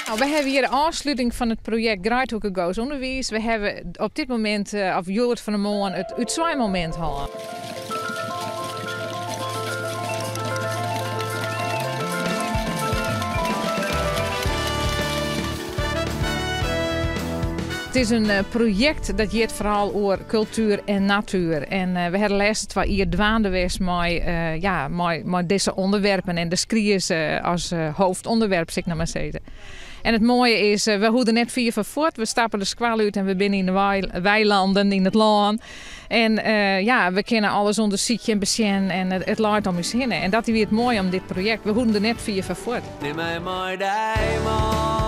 We hawwe hjir de ôfsluting fan it projekt Greidhoeke Goes Underwiis. We hawwe op dit momint, of hjoed fan 'e moarn, it útswaaimomint hân. It is in projekt dat giet foaral oer kultuer en natuer. En we hawwe de lêste twa jier dwaande west mei, ja, mei dizze ûnderwerpen en de skries as hoofdonderwerp, sil ik no mar sizze. En it moaie is, we hoege der net fier foar fuort. We stappe de skoalle út en we binne yn de weilanden, yn it lân. En ja, we kinne alles ûndersykje en besjen en it leit om ús hinne. En dat wie it moaie om dit projekt. We hoegden der net fier foar fuort. Nim my mei dy mei.